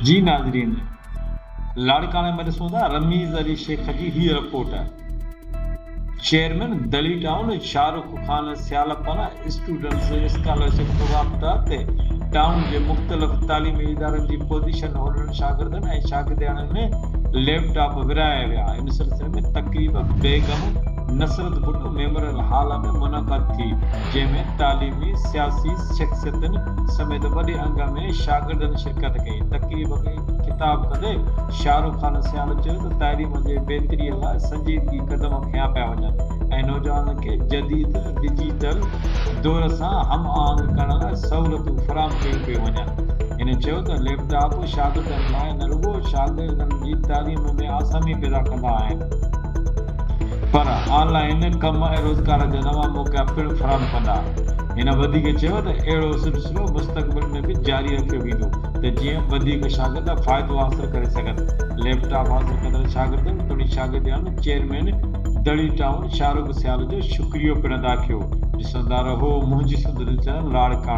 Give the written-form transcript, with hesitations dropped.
جي ناظرين لاڙڪاڻي ۾ ڏسون ٿا رميز علي شيخ جي هيء report. Chairman Dali town Shahrukh Khan Sial پاران اسٽوڊنٽس اسڪالرشپ پروگرام تحت ٽائون جي مختلف تعليمي ادارن جي پوزيشن هولڊرن شاگردن ۽ شاگردياڻين ۾ ليپ ٽاپ ورهايا ويا. ان سلسلي ۾ تقريب بيگم نصرت ڀٽو ميموريل هال ۾ منعقد ٿي، جنهن ۾ تعليمي، سياسي شخصيتن سميت وڏي انگ ۾ شاگردن شرڪت ڪئي. تقريب کي خطاب ڪندي شاهه رخ خان سيال چيو ته تعليم جي بهتري لاء سنجيدگي قدم کنيا پيا وڃن ۽ نوجوانن کي جديد ڊجيٽل دور سان هم آهنگ ڪرڻ لاء سهولتون فراهم ڪيون پيون وڃن. هن چيو ته ليپ ٽاپ شاگردن لاء نه رڳو شاگردن جي تعليم ۾ آساني پيدا ڪندا آهن پر آن لائن ڪم ۽ روزگار جا نوان موقعا پڻ فراهم ڪندا. هن وڌيڪ چيو ته اهڙو سلسلو مستقبل ۾ به جاري رکيو ويندو ته جيئن وڌيڪ شاگرد فائدو حاصل ڪري سگهن. ليپ ٽاپ حاصل ڪندڙ شاگردن توڻي شاگردياڻين چيئرمين دڙي ٽائون شاهه رخ سيال جو شڪريو پڻ ادا ڪيو. ڏسندا رهو منهنجي سنڌ چينل لاڙڪاڻو.